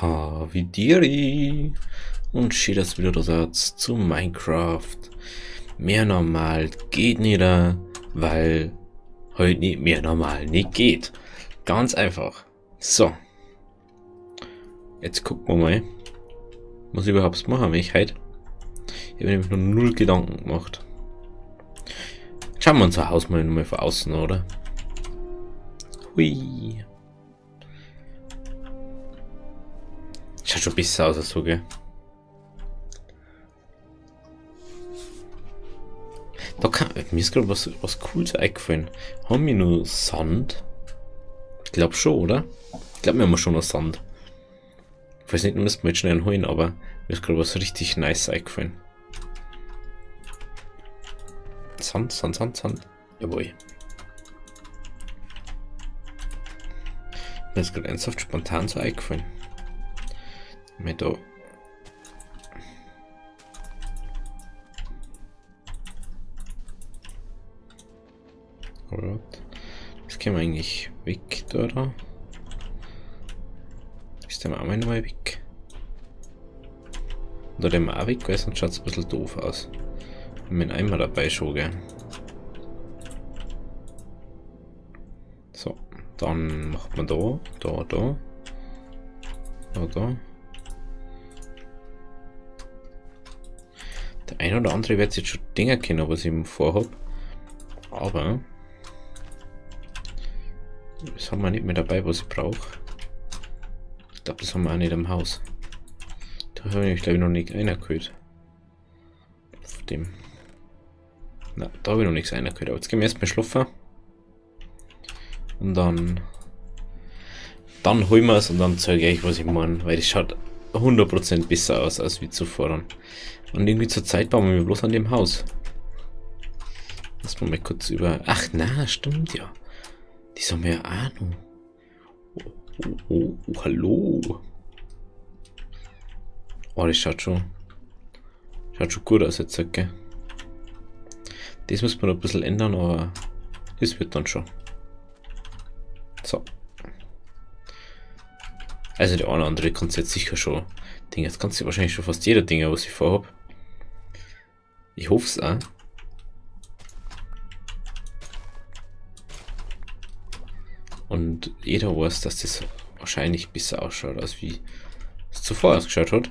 Havidiri und schön, dass wieder da seid zu Minecraft. Mehr normal geht nicht, weil heute nicht mehr normal nicht geht. Ganz einfach. So. Jetzt gucken wir mal, was ich überhaupt machen möchte heute. Ich habe nämlich noch null Gedanken gemacht. Schauen wir unser Haus mal nochmal von außen, oder? Hui. Schaut schon besser aus als so, gell? Da kann, mir ist gerade was Cooles eingefallen. Haben wir nur Sand? Ich glaub schon, oder? Ich glaub, wir haben schon noch Sand. Ich weiß nicht, müssten wir jetzt schnell holen, aber mir ist gerade was richtig nice eingefallen. Sand, Sand, Sand, Sand. Jawohl. Mir ist gerade ernsthaft spontan so eingefallen. Mir da. Alright. Das können wir eigentlich weg da, oder? Ist der auch mal weg? Oder der mal auch weg, weil sonst schaut's ein bisschen doof aus. Mit einem Eimer dabei schon, gell? So, dann macht man da, da, da. Da, da. Der ein oder andere wird jetzt schon Dinger kennen, was ich vorhab. Aber das haben wir nicht mehr dabei, was ich brauche. Ich glaub, das haben wir auch nicht im Haus. Da habe ich, glaub ich, noch nicht einer geholt. Auf dem. Na, da habe ich noch nichts einer geholt. Aber jetzt gehen wir erstmal schlafen. Und dann holen wir es und dann zeige ich euch, was ich meine. Weil das schaut 100% besser aus, als wie zuvor. Und irgendwie zur Zeit bauen wir bloß an dem Haus. Lass mal kurz über... Ach na, stimmt ja. Die haben wir ja auch noch. Oh, oh, oh, oh, hallo. Oh, das schaut schon gut aus jetzt, gell? Das muss man noch ein bisschen ändern, aber das wird dann schon. So. Also der eine oder andere kann jetzt sicher schon Ding. Jetzt kannst du wahrscheinlich schon fast jeder Dinge, was ich vorhab. Ich hoffe es auch. Und jeder weiß, dass das wahrscheinlich besser ausschaut, als wie es zuvor ausgeschaut hat.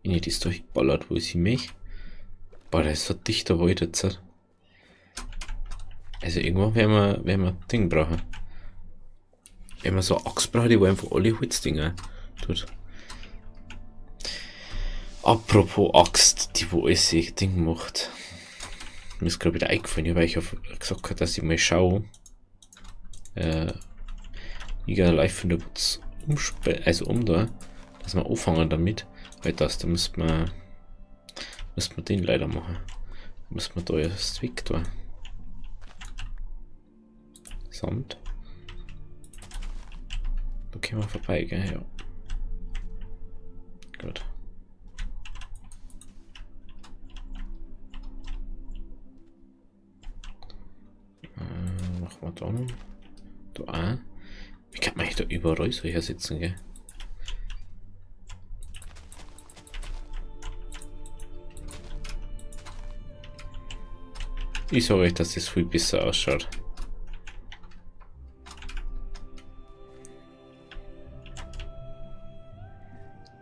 Wenn ich das durchballert, wo ist sie mich? Boah, da ist so dichter Wald jetzt. Also irgendwann werden wir Ding brauchen. Wenn wir so eine Axt brauchen, die wo einfach alle Holzdinger tut. Apropos Axt, die wo alles Ding macht. Mir ist gerade wieder eingefallen, weil ich gesagt habe, dass ich mal schaue. Ich gehe live von der Putz umspe-, also um da, dass wir anfangen damit, weil das, da müssen wir den leider machen. Müssen wir da erst weg da. Sand. Da kommen wir vorbei, gell? Ja. Gut. Machen wir da noch. Da auch. Wie kann man eigentlich da überall so hersitzen, gell? Ich sage euch, dass das viel besser ausschaut.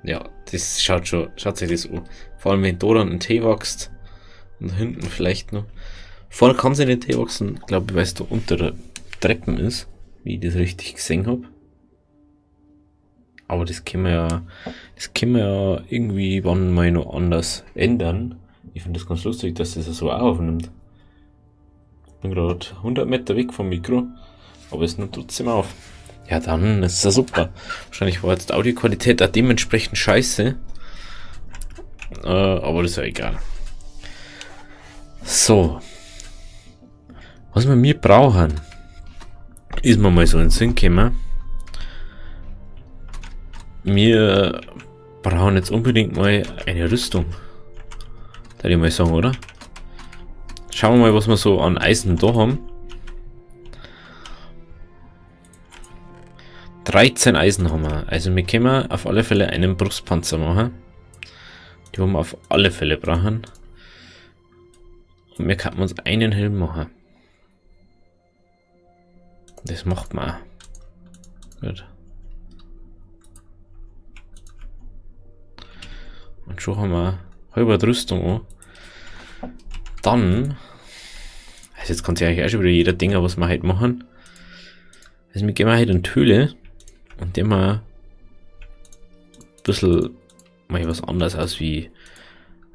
Ja, das schaut schon, schaut sich das an. Vor allem wenn da dann ein Tee wächst und hinten vielleicht noch. Vorne kann sich nicht Tee wachsen, glaub ich, weil's da unter der Treppen ist, wie ich das richtig gesehen hab. Aber das können wir ja, das können wir ja irgendwie wann mal noch anders ändern. Ich find das ganz lustig, dass das so auch aufnimmt. Ich bin grad 100 Meter weg vom Mikro, aber es nimmt trotzdem auf. Ja, dann ist das ja super. Wahrscheinlich war jetzt die Audioqualität auch dementsprechend scheiße. Aber das ist ja egal. So. Was wir mir brauchen, ist mir mal so in den Sinn gekommen. Wir brauchen jetzt unbedingt mal eine Rüstung. Würde ich mal sagen, oder? Schauen wir mal, was wir so an Eisen da haben. 13 Eisen haben wir. Also wir können auf alle Fälle einen Brustpanzer machen. Die wollen wir auf alle Fälle brauchen. Und wir könnten uns einen Helm machen. Das macht man auch. Gut. Und schon haben wir halbe Rüstung an. Dann, also jetzt kann sich eigentlich auch schon wieder jeder denken, was wir heute machen. Also wir gehen heute in die Höhle und dem mal ein bisschen mal was anderes aus wie,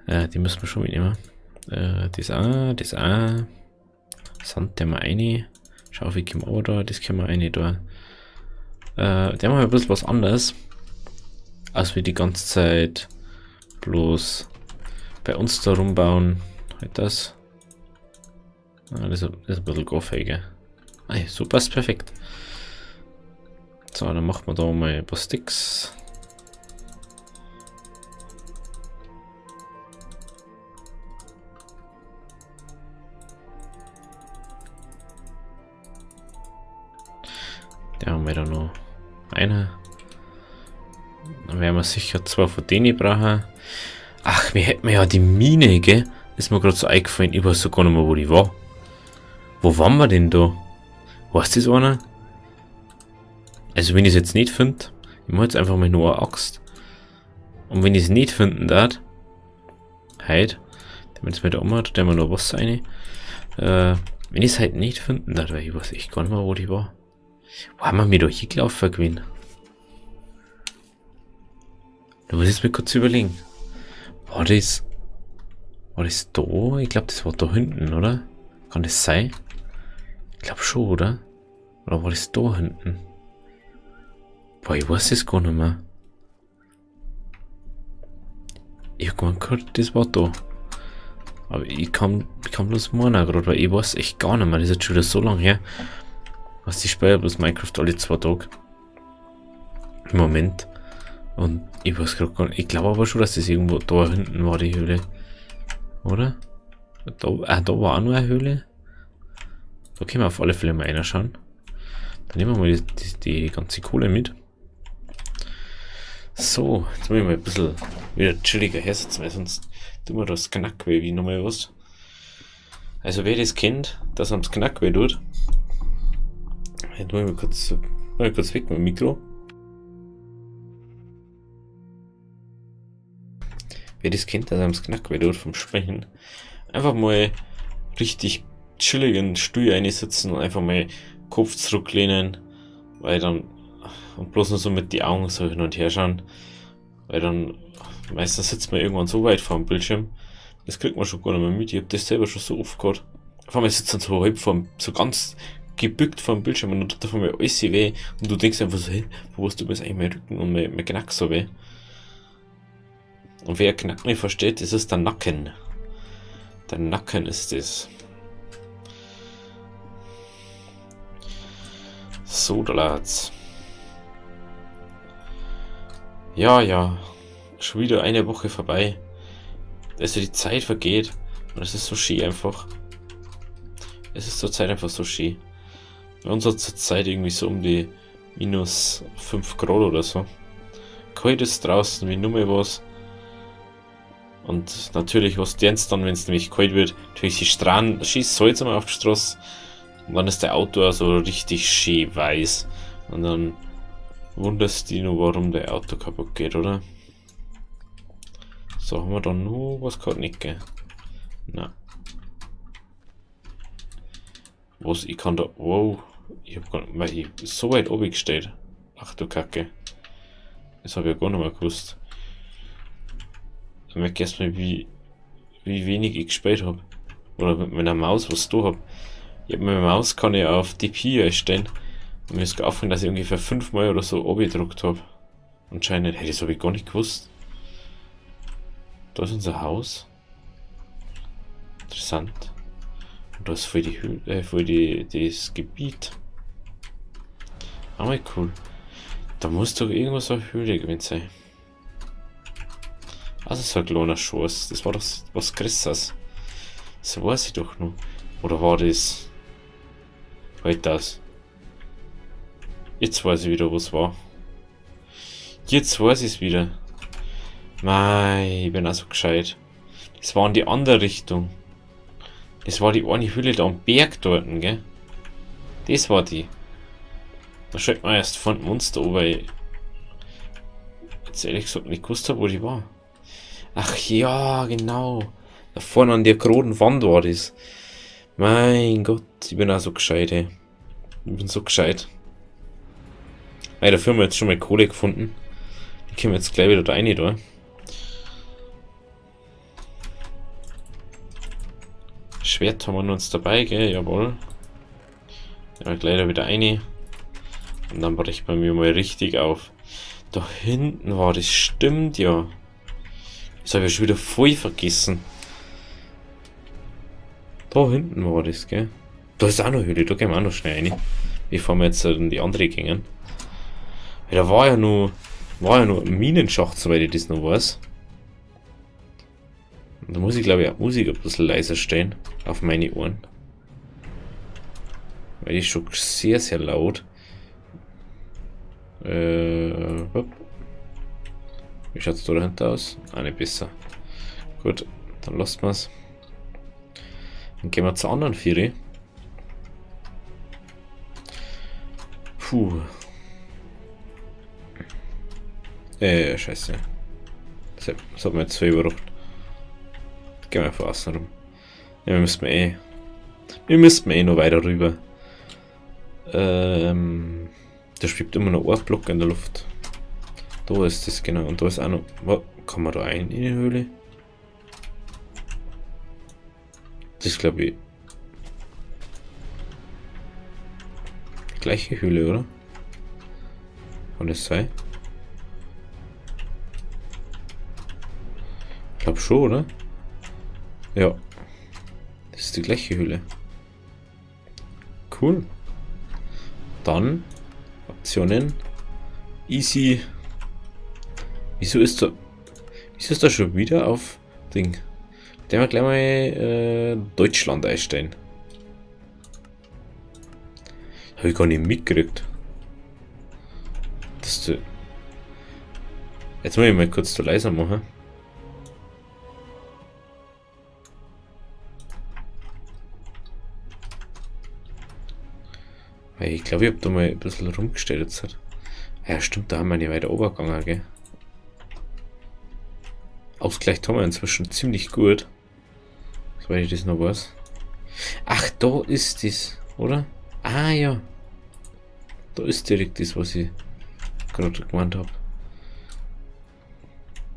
die müssen wir schon mitnehmen. Das auch, das auch. Sand, der mal rein. Schau, wie kommen wir da, das können wir rein da. Der machen wir ein bisschen was anderes, als wir die ganze Zeit bloß bei uns da rumbauen. Halt das. Ah, das ist ein bisschen goffig, Ey, so passt perfekt. So, dann machen wir da mal ein paar Sticks. Da haben wir da noch einer. Dann werden wir sicher zwei von denen brauchen. Ach, wir hätten ja die Mine, gell? Ist mir gerade so eingefallen. Ich weiß so gar nicht mehr, wo die war. Wo waren wir denn da? Weiß das einer? Also wenn ich es jetzt nicht finde, ich mach jetzt einfach mal nur eine Axt. Und wenn ich es nicht finden darf, heute, dann jetzt mit der Oma, da wir noch Wasser rein. Wenn ich es halt nicht finden darf, weil ich weiß echt gar nicht mehr, wo die war. Wo haben wir mir da hingelaufen gewesen? Da muss ich jetzt mal kurz überlegen. War das da? Ich glaub, das war da hinten, oder? Kann das sein? Ich glaub schon, oder? Oder war das da hinten? Boah, ich weiß es gar nicht mehr. Ich hab gemeint, das war da. Aber ich kann bloß meinen gerade, weil ich weiß echt gar nicht mehr. Das ist jetzt schon wieder so lange her. Was ich spiele bloß Minecraft alle 2 Tage. Im Moment. Und ich weiß grad gar nicht. Ich glaube aber schon, dass das irgendwo da hinten war, die Höhle. Oder? Da war auch noch eine Höhle. Da können wir auf alle Fälle mal reinschauen. Dann nehmen wir mal die ganze Kohle mit. So, jetzt muss ich mal ein bisschen wieder chilliger hersetzen, weil sonst tun wir das Knackweh wie nochmal was. Also wer das kennt, dass einem das Knackweh tut, jetzt muss ich mal kurz weg mit dem Mikro. Wer das kennt, dass einem das Knackweh tut vom Sprechen, einfach mal richtig chillig in den Stuhl einsitzen und einfach mal Kopf zurücklehnen, weil dann und bloß nur so mit die Augen so hin und her schauen, weil dann meistens sitzt man irgendwann so weit vor dem Bildschirm, das kriegt man schon gar nicht mehr mit. Ich hab das selber schon so oft gehabt. Auf einmal sitzt dann so halb vorm, so ganz gebückt vor dem Bildschirm und dann tut auf einmal alles weh und du denkst einfach so, hey, wo was tut mir jetzt eigentlich mein Rücken und mein Knack so weh. Und wer Knack nicht versteht, das ist der Nacken. Der Nacken ist das. So, da lad's. Ja, ja. Schon wieder eine Woche vorbei. Also die Zeit vergeht. Und es ist so schön einfach. Es ist zur Zeit einfach so schön. Bei uns hat zur Zeit irgendwie so um die minus 5 Grad oder so. Kalt ist draußen wie nur mehr was. Und natürlich, was denkst dann, wenn's nämlich kalt wird, natürlich die Strahlen, schießt Salz einmal auf die Straße. Und dann ist der Auto auch so richtig schön weiß. Und dann wunderst du dich nur, warum der Auto kaputt geht, oder? So, haben wir da noch was gehabt? Nicht, gell? Na. Was? Ich kann da... Wow. Ich hab gar nicht... Weil ich so weit oben gestellt. Ach du Kacke. Das hab ich ja gar nicht mehr gewusst. Ich merke erstmal, wie wenig ich gespielt hab. Oder mit meiner Maus, was ich da hab. Ich hab mit meiner Maus kann ich auf DP einstellen. Und mir ist aufgefallen, dass ich ungefähr 5 Mal oder so runtergedrückt hab. Anscheinend, hey, das hab ich gar nicht gewusst. Da ist unser Haus. Interessant. Und da ist voll die Höhle, voll die, das Gebiet. Aber cool. Da muss doch irgendwas auf Höhle gewesen sein. Also so ein kleiner Schoß. Das war doch was Größeres. Das weiß ich doch noch. Oder war das? Halt das. Jetzt weiß ich wieder, was war. Jetzt weiß ich's wieder. Mei, ich bin auch so gescheit. Das war in die andere Richtung. Das war die eine Höhle da am Berg dort, gell? Das war die. Da schaut man erst von Monster an, weil ich jetzt ehrlich gesagt nicht gewusst habe, wo die war. Ach ja, genau. Da vorne an der großen Wand war das. Mein Gott, ich bin auch so gescheit, ey. Ich bin so gescheit. Ey, dafür haben wir jetzt schon mal Kohle gefunden. Die können wir jetzt gleich wieder da rein, da. Schwert haben wir uns dabei, gell? Jawohl. Ja, gleich da wieder rein. Und dann bricht bei mir mal richtig auf. Da hinten war das, stimmt ja. Das habe ich schon wieder voll vergessen. Da hinten war das, gell? Da ist auch noch Höhle, da gehen wir auch noch schnell rein. Bevor wir jetzt in die andere gingen. Weil da war ja nur ein Minenschacht, soweit ich das noch weiß. Und da muss ich, glaube ich, auch Musik ein bisschen leiser stellen. Auf meine Ohren. Weil die ist schon sehr, sehr laut. Hopp. Wie schaut's da dahinter aus? Ah, nicht besser. Gut, dann lassen wir's. Dann gehen wir zur anderen Viere. Puh. Scheiße. Das hat mir jetzt voll überrascht. Gehen wir einfach außen rum. Ja, wir müssen eh noch weiter rüber. Da schwebt immer noch ein Block in der Luft. Da ist das, genau. Und da ist auch noch. Was? Kann man da rein in die Höhle? Das ist, glaub ich, die gleiche Höhle, oder? Kann das sein? Ich glaub schon, oder? Ja. Das ist die gleiche Höhle. Cool. Dann Optionen. Easy. Wieso ist da schon wieder auf Ding? Den wir gleich mal Deutschland einstellen. Hab ich gar nicht mitgekriegt. Das du. Jetzt muss ich mal kurz zu leiser machen. Weil ich glaube, ich hab da mal ein bisschen rumgestellt jetzt. Ja, stimmt, da haben wir nicht weiter runtergegangen, gell? Ausgleich haben wir inzwischen ziemlich gut. Soweit ich das noch weiß. Ach, da ist das, oder? Ah, ja. Da ist direkt das, was ich gerade gemeint hab.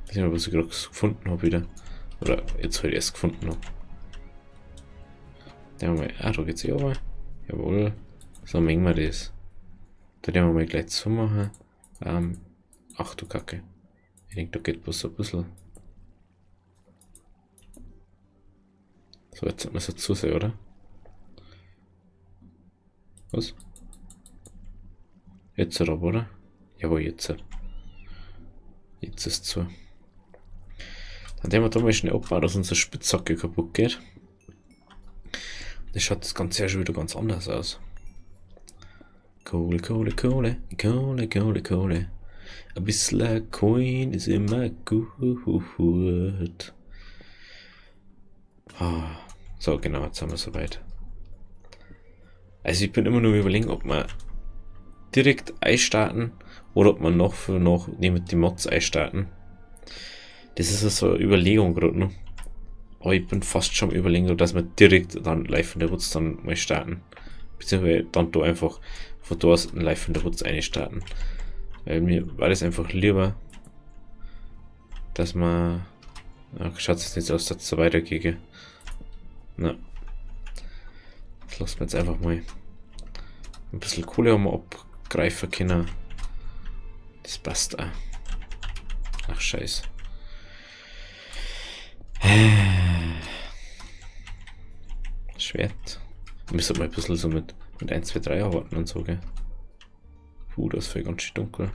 Ich weiß nicht, was ich gerade gefunden hab wieder. Oder jetzt halt erst gefunden hab. Da haben wir, ah, da geht's eh runter. Jawohl. So, mengen wir das. Da werden wir mal gleich zumachen. Ach du Kacke. Ich denk, da geht bloß ein bisschen. So, jetzt sollte man es zu sein, oder? Was? Jetzt aber, oder? Jawohl, jetzt. Jetzt ist es zu. Dann werden wir da mal schnell abbauen, dass unsere Spitzhacke kaputt geht. Das schaut das Ganze ja schon wieder ganz anders aus. Kohle, Kohle, Kohle, Kohle, Kohle, Kohle. Ein bisschen Coin ist immer gut. Ah, so, genau, jetzt sind wir soweit. Also ich bin immer nur überlegen, ob wir direkt einstarten oder ob wir noch für noch neben die Mods einstarten. Das ist so eine Überlegung gerade noch. Aber ich bin fast schon am Überlegen, dass wir direkt dann live in der Woods dann mal starten. Beziehungsweise dann da einfach von da aus live in der Woods einstarten. Weil mir war das einfach lieber, dass man. Ach, schaut es nicht so aus, dass es so weitergeht, gell? Na. Das lassen wir jetzt einfach mal. Ein bisschen Kohle haben wir abgreifen können. Das passt auch. Ach, scheiße. Schwert. Wir müssen mal ein bisschen so mit 1, 2, 3 arbeiten und so, gell? Puh, das ist voll ganz schön dunkel.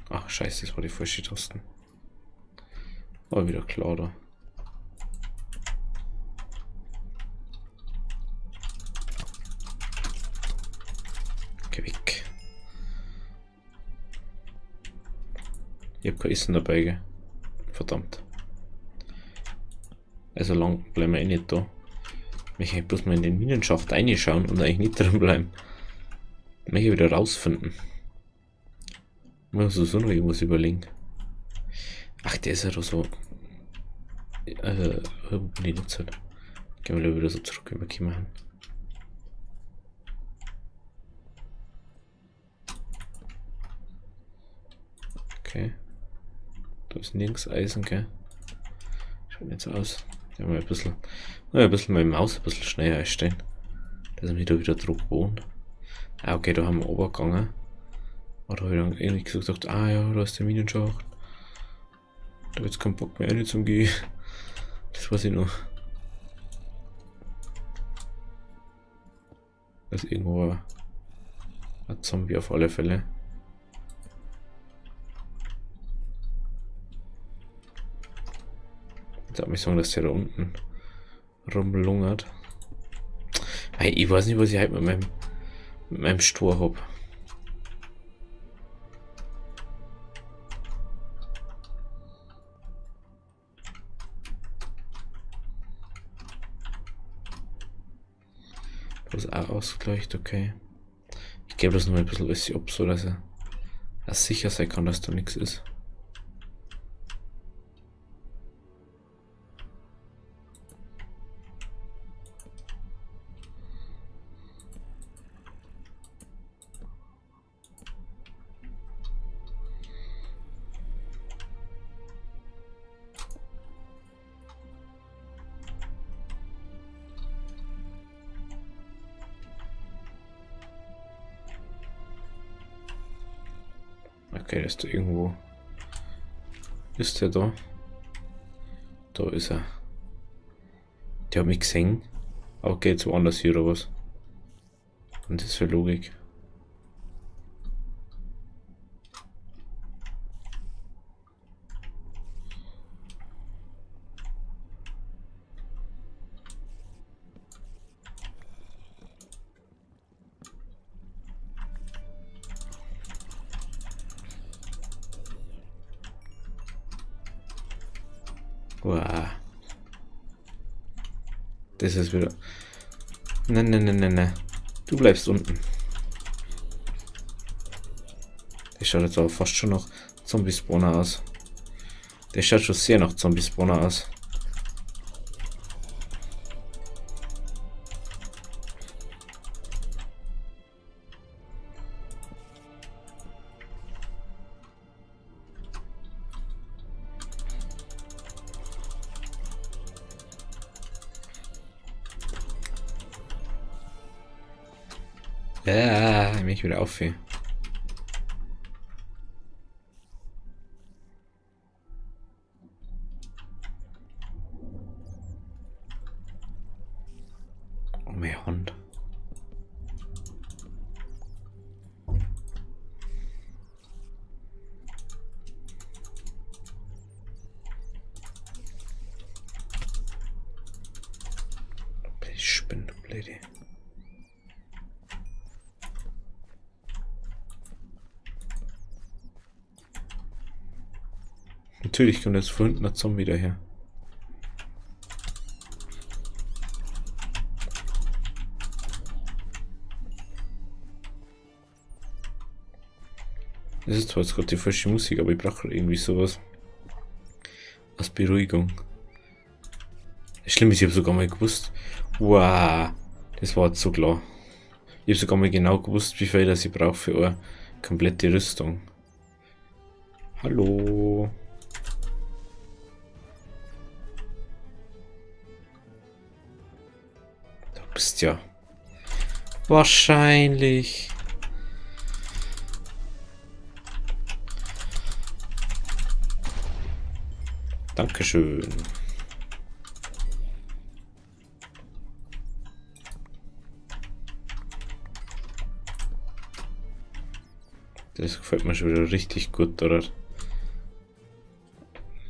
Ach, scheiße, das war die falsche Tasten. War wieder klar da. Geh weg. Ich hab kein Essen dabei, gell? Verdammt. Also lang bleiben wir eh nicht da. Ich möchte bloß mal in den Minenschacht reinschauen und eigentlich nicht drin bleiben. Ich möchte wieder rausfinden. Ich muss sowieso noch irgendwas überlegen. Ach, der ist ja da so. Wo bin ich jetzt halt? Gehen wir wieder so zurück, wie wir gekommen haben. Okay. Da ist nirgends Eisen, gell? Schaut nicht so aus. Ja, mal ein bisschen, mal ein bisschen meine Maus ein bisschen schneller einstellen. Dass ich mich da wieder drauf wohne. Ah, okay, da haben wir runtergegangen. Oder habe ich dann irgendwie gesagt, ah ja, da ist der Minenschacht. Da hab ich jetzt keinen Bock mehr rein zum Gehen. Das weiß ich noch. Da ist irgendwo ein Zombie auf alle Fälle. Jetzt darf ich sagen, dass der da unten rumlungert. Hey, ich weiß nicht, was ich heute mit meinem Stor hab. Das ist auch ausgeleuchtet, okay. Ich gebe das noch mal ein bisschen alles ab, so dass er sicher sein kann, dass da nichts ist. Okay, der ist da irgendwo. Ist der da? Da ist er. Der hat mich gesehen. Aber geht woanders hier oder was? Und das ist für Logik. Wow. Das ist wieder... Nein, nein, nein, nein, nein. Du bleibst unten. Der schaut jetzt aber fast schon nach Zombie-Spawner aus. Der schaut schon sehr nach Zombie-Spawner aus. Ja, ich mich wieder auf hier. Oh, mein Hand. Ich spinne, du Blöde. Natürlich kommt jetzt von hinten ein Zombie daher. Das ist zwar jetzt gerade die falsche Musik, aber ich brauche irgendwie sowas. Als Beruhigung. Das Schlimme ist, ich hab sogar mal gewusst. Wow, das war jetzt so klar. Ich hab sogar mal genau gewusst, wie viel das ich brauche für eine komplette Rüstung. Hallo. Du bist ja wahrscheinlich. Dankeschön. Das gefällt mir schon wieder richtig gut, oder?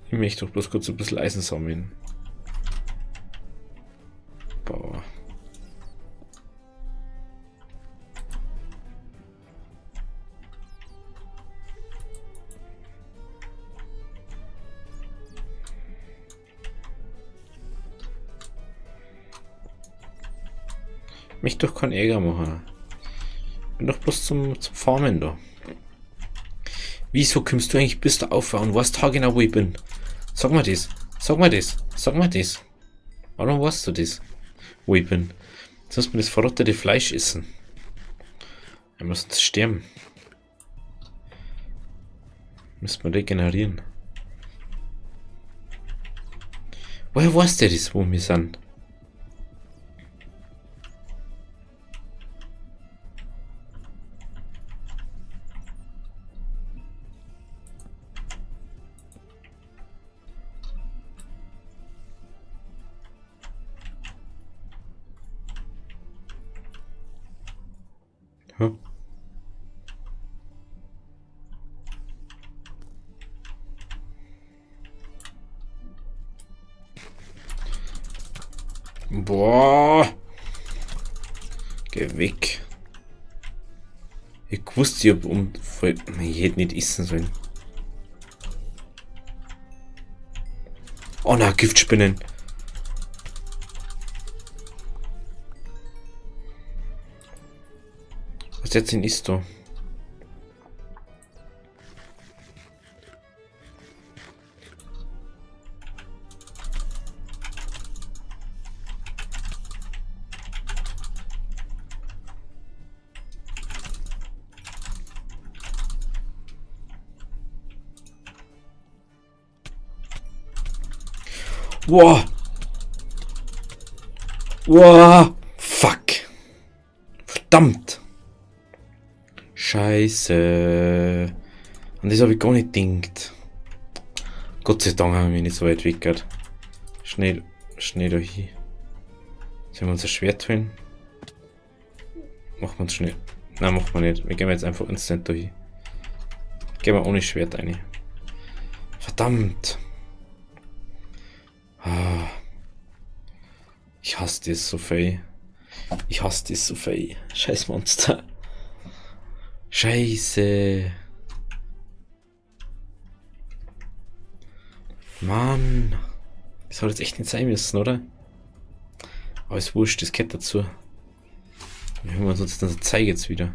Ich möchte doch bloß kurz ein bisschen Eisen sammeln. Boah. Mich doch keinen Ärger machen. Bin doch bloß zum Farmen da. Wieso kommst du eigentlich bis da auf und weißt genau, wo ich bin? Sag mal das. Sag mal das. Sag mal das. Warum weißt du das? Wo ich bin? Jetzt muss man das verrottete Fleisch essen. Wir müssen sterben. Müssen wir regenerieren. Woher weiß der das, wo wir sind? Hä? Boah. Geh weg. Ich wusste, ich hab ich hätte nicht essen sollen. Oh na, Giftspinnen. Was jetzt denn ist da? Boah! Boah! Fuck! Verdammt! Scheiße! Und das habe ich gar nicht gedacht. Gott sei Dank haben wir mich nicht so weit entwickelt. Schnell, schnell da hin. Sollen wir unser Schwert holen? Machen wir uns schnell. Nein, machen wir nicht. Wir gehen jetzt einfach instant da hin. Gehen wir ohne Schwert rein. Verdammt! Ah. Ich hasse das so viel. Ich hasse das so viel. Scheiß Monster. Scheiße. Mann. Das hat jetzt echt nicht sein müssen, oder? Aber ist wurscht, das gehört dazu. Dann hören wir uns jetzt das Zeug jetzt wieder.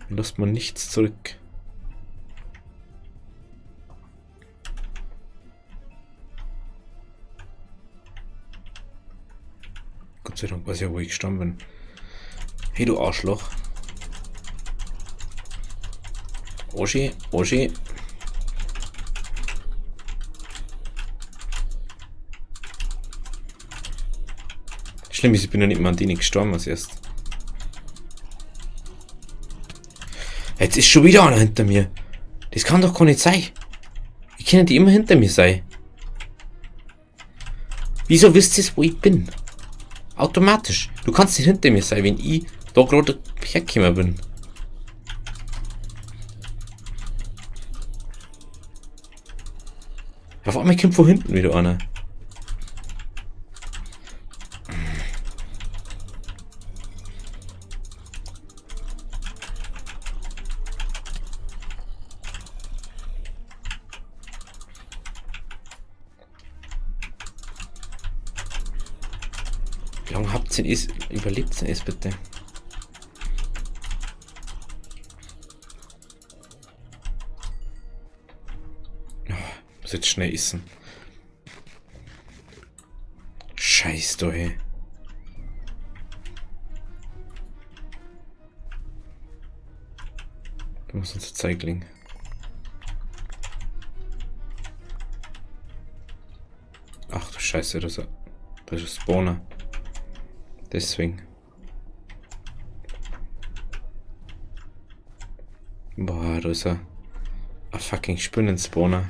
Lasst man nichts zurück. Gott sei Dank weiß ich ja, wo ich gestorben bin. Hey, du Arschloch. Oschi, Oschi. Schlimm ist, ich bin ja nicht mal an denen gestorben als erst. Jetzt ist schon wieder einer hinter mir. Das kann doch gar nicht sein. Wie können die immer hinter mir sein? Wieso wisst ihr, wo ich bin? Automatisch. Du kannst nicht hinter mir sein, wenn ich da gerade hergekommen bin. Auf einmal kommt von hinten wieder einer. Wie lange habt ihr es? Überlebt denn es bitte? Oh, muss jetzt schnell essen. Scheiß doch, ey. Da muss unser Zeigling. Ach du Scheiße, das ist ein Spawner. Deswegen. Boah, da ist ein fucking Spinnenspawner.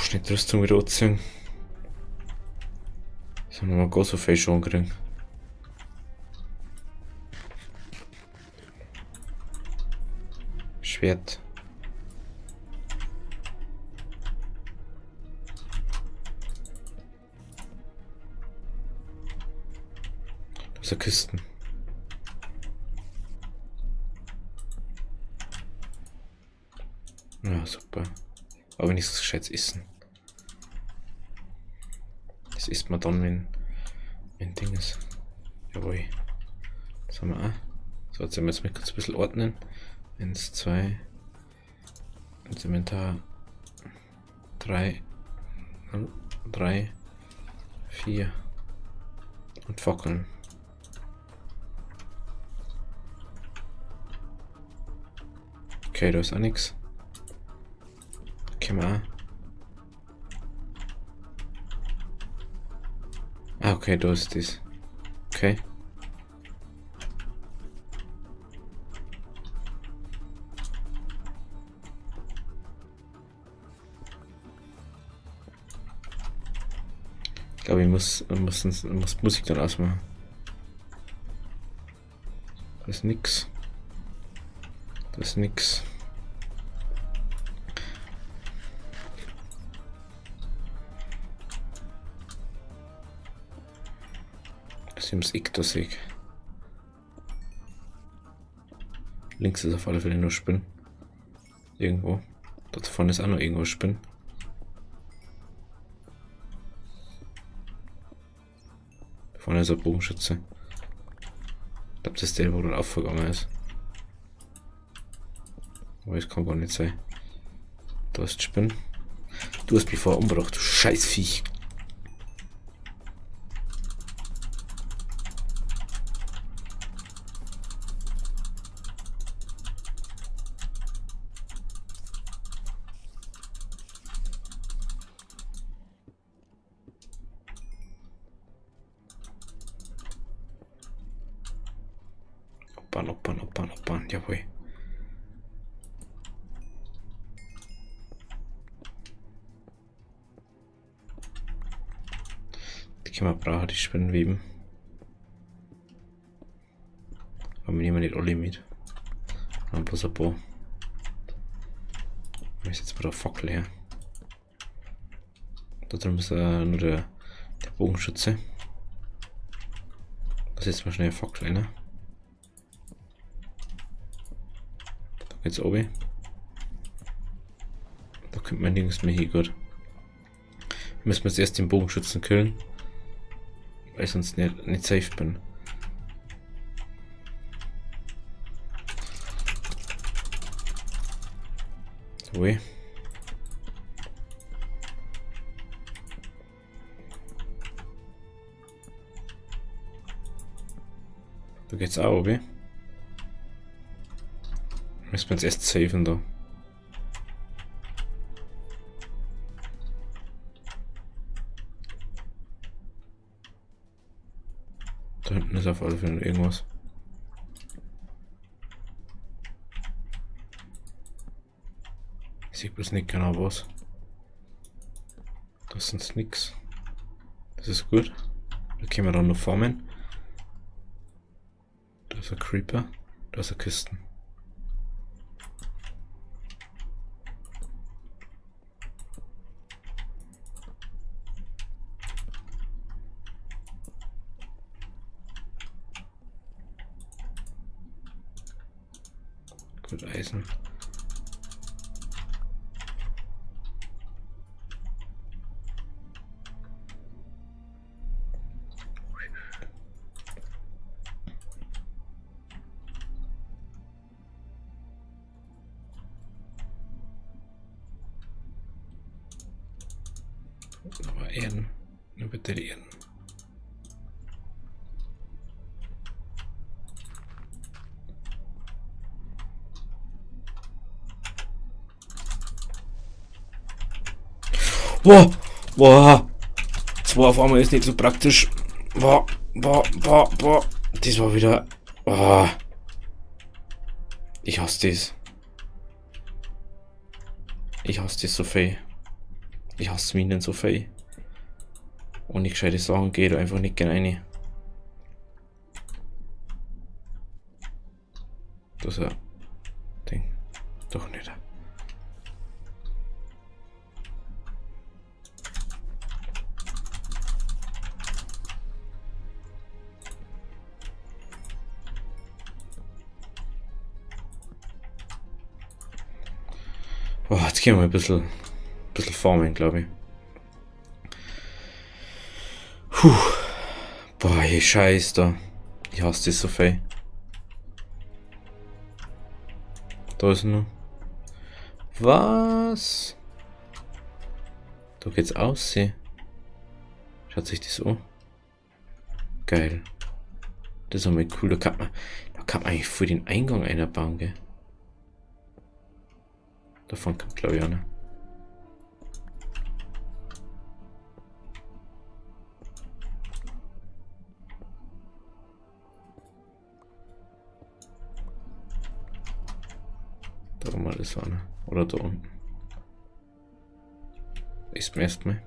Schnell die Rüstung wieder anziehen. Sollen wir mal gar so viel schon kriegen. Schwert. Das ist Kisten. Ja, super. Aber wenigstens gescheites Essen. Das isst man dann, wenn Ding ist. Jawohl. Das haben wir auch. So, jetzt müssen wir kurz ein bisschen ordnen. 1, 2. Ins Inventar. 3. 3. 4. Und Fackeln. Okay, da ist auch nix. Können wir auch. Ah, okay, da ist das. Okay. Ich glaube, ich muss Musik dann ausmachen. Da ist nix. Da ist nix. Das ist ums Eck da sehe ich. Links ist auf alle Fälle nur Spinn. Irgendwo. Dort vorne ist auch noch irgendwo Spinn. Da vorne ist ein Bogenschütze. Ich glaub, das ist der, wo dort aufgegangen ist. Aber das kann gar nicht sein. Da ist die Spinne. Du hast mich vorher umgebracht, du Scheißviech. Oppan, oppan, oppan, oppan, jawohl. Die können wir brauchen, die Spinnenweben. Aber wir nehmen nicht alle mit. Dann bloß ein paar. Ich setze mal da Fackel her. Da drüben ist nur der Bogenschütze. Da setzen wir schnell eine Fackel rein. Da geht's oben. Da kommt man nirgends mehr hin, gut. Wir müssen jetzt erst den Bogenschützen killen. Weil ich sonst nicht safe bin. Ui. Da geht's auch, okay? Müssen wir jetzt erst saven da. Da hinten ist auf alle Fälle irgendwas. Ich sehe bloß nicht genau was. Das ist nix. Das ist gut. Da können wir dann noch farmen. Da ist ein Creeper. Da ist eine Kiste. Gut, Eisen. Aber Erden. Nur bitte die Erden. Boah, boah, 2 auf einmal ist nicht so praktisch. Boah, boah, boah, boah. Das war wieder. Oh. Ich hasse das. Ich hasse das so viel. Ich hasse Minen so viel. Ohne gescheite Sachen geht einfach nicht gerne rein. Das ist ein Ding. Doch nicht. Boah, jetzt gehen wir mal ein bisschen farmen, glaube ich. Puh. Boah, ey, Scheiß da. Ich hasse das so viel. Da ist nur. Was? Da geht's aus. Schaut sich das an. Geil. Das ist einmal cool. Da kann man eigentlich voll den Eingang einbauen, gell? Davon kommt, glaube ich, auch nicht. Da mal das eine. Oder da unten. Ist mir erstmal.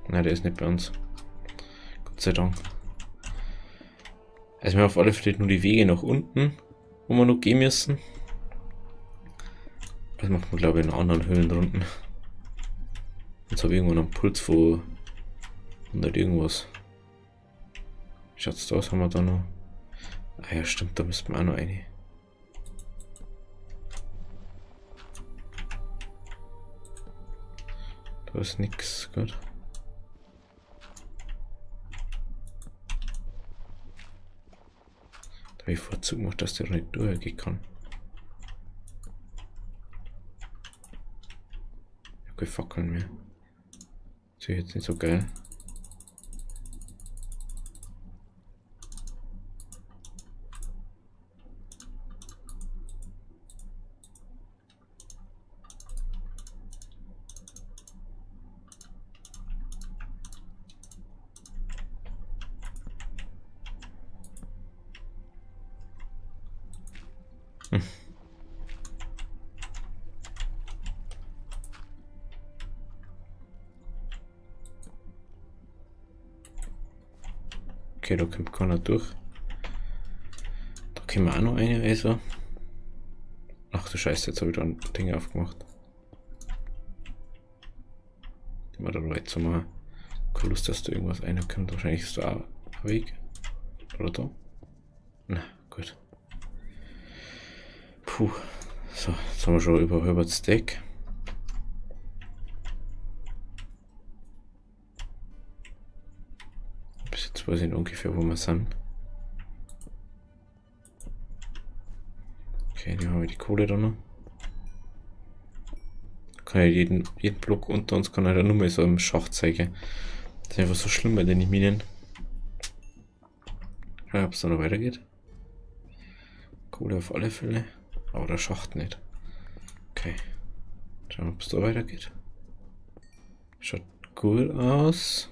Nein, der ist nicht bei uns. Gott sei Dank. Also wir haben auf alle Fälle nur die Wege nach unten, wo wir noch gehen müssen. Das macht man, glaube ich, in anderen Höhlenrunden. Jetzt habe ich irgendwann einen Puls von 100 irgendwas. Schaut's da aus, haben wir da noch? Ah ja, stimmt, da müssten wir auch noch eine. Da ist nix, gut. Da habe ich vorher gemacht, dass der nicht durchgehen kann. Ich habe keine Fackeln mehr. Das ist jetzt nicht so geil. Okay, da kommt keiner durch. Da können wir auch noch eine, also. Ach du Scheiße, jetzt habe ich da ein Ding aufgemacht. Immer da weit zu machen. Keine Lust, dass da irgendwas reinkommt. Wahrscheinlich ist da auch ein Weg. Oder da? Na, gut. Puh. So, jetzt haben wir schon über halber Stack. Bis jetzt weiß ich ungefähr, wo wir sind. Okay, nehmen wir die Kohle da noch. Kann ja jeden Block unter uns kann er nur mal so im Schacht zeigen. Das ist einfach so schlimm bei den Minen. Schau, ob es da noch weitergeht. Kohle auf alle Fälle. Aber der Schacht nicht. Okay. Schauen wir, ob es da weitergeht. Schaut gut aus.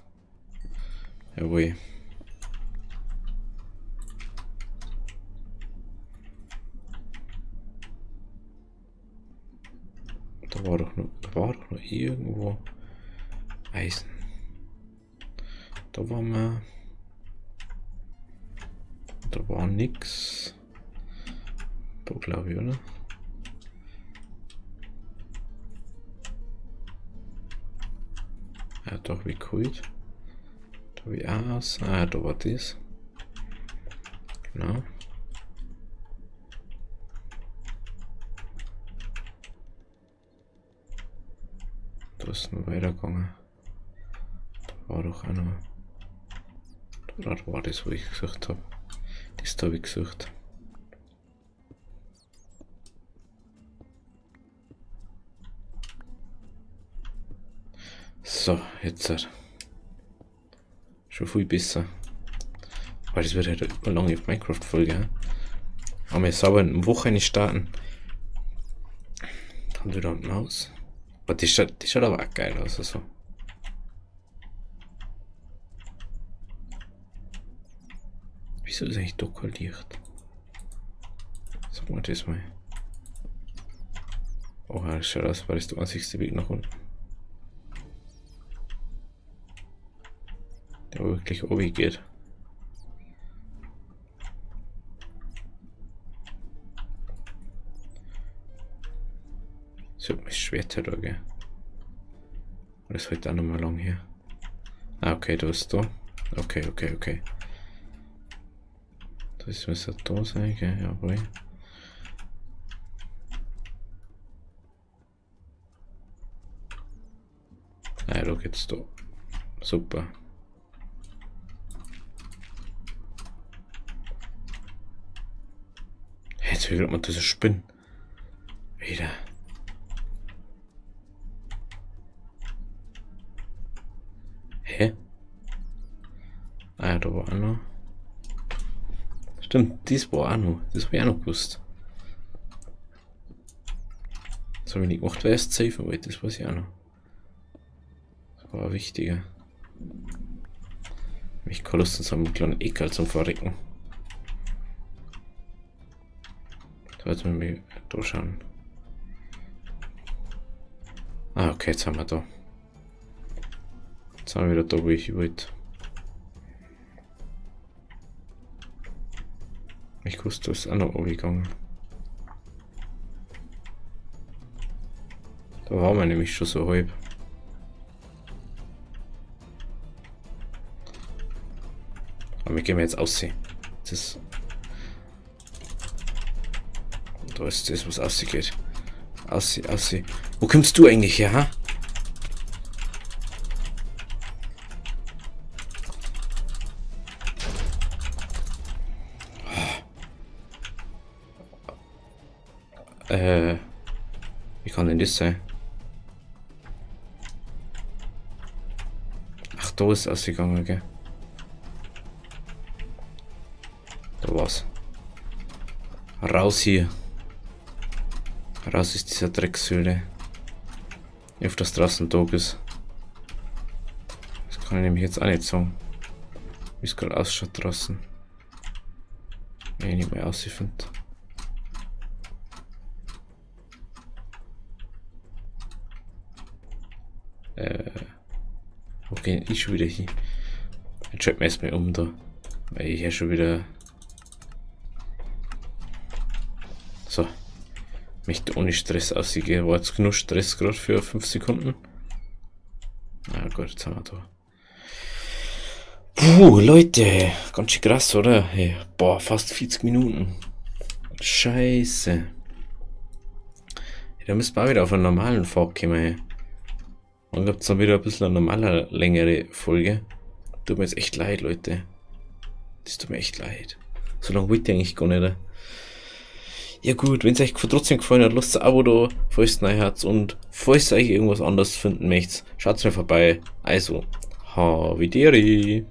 Jawohl. Da war doch noch irgendwo Eisen. Da waren wir. Da war nix. Da glaube ich, oder? Ja, doch, wie cool. Da wie aus. Ah, da war das. Genau. Da ist noch weitergegangen. Da war doch einer. Da war das, wo ich gesucht habe. Das da habe ich gesucht. So, jetzt. Schon viel besser. Aber das wird halt immer lange auf Minecraft-Folge. Aber wir sauber in Wochenende starten. Dann wieder unten aus. Aber die schaut aber auch geil aus. Also. Wieso ist eigentlich da kein Licht? Sag mal das mal. Oh, das schaut aus, war das der einzigste Weg nach unten. Der wirklich obi geht. So, mein Schwert da, gell? Das ist heute auch nochmal lang hier. Ah, okay, da ist da. Okay, okay, okay. Das müsste da sein, gell? Jawohl. Ah, da geht's da. Super. Jetzt will ich grad mal diese Spinnen. Wieder. Hä? Ah ja, da war auch noch. Stimmt, das war auch noch. Das hab ich auch noch gewusst. Das hab ich nicht gemacht, weil ich es safen wollte. Das weiß ich auch noch. Das war wichtiger. Ich keine Lust, in so einem kleinen Ekel zum Verrecken. So, jetzt müssen wir da schauen. Ah, okay, jetzt sind wir da. Jetzt sind wir wieder da, wo ich wollte. Ich wusste, da ist auch noch runtergegangen. Da waren wir nämlich schon so halb. Aber wir gehen jetzt aussehen. Das ist. Da ist das, was ausgeht. Aussie, aussie. Wo kommst du eigentlich her, ha? Wie kann denn das sein? Ach, da ist ausgegangen, gell? Da war's. Raus hier. Raus ist dieser Dreckshöhle. Ich hoffe, dass draußen Tag ist. Das kann ich nämlich jetzt auch nicht sagen. Wie es gerade ausschaut draußen. Wenn ich nicht mehr aussehen. Okay, ich schon wieder hin. Jetzt schalten wir erstmal um da. Weil ich ja schon wieder. So. Möchte ohne Stress aussehen. War jetzt genug Stress gerade für 5 Sekunden. Na gut, jetzt haben wir da. Puh, Leute. Ganz schön krass, oder? Hey, boah, fast 40 Minuten. Scheiße. Ja, da müssen wir auch wieder auf einen normalen Pfad kommen. Hey. Dann gibt's dann wieder ein bisschen eine normale, längere Folge. Tut mir jetzt echt leid, Leute. Das tut mir echt leid. So lange wollte ich eigentlich gar nicht. Ja gut, wenn's euch trotzdem gefallen hat, lasst ein Abo da, falls ihr neu habt und falls ihr euch irgendwas anderes finden möchtet, schaut's mir vorbei. Also, Havidere.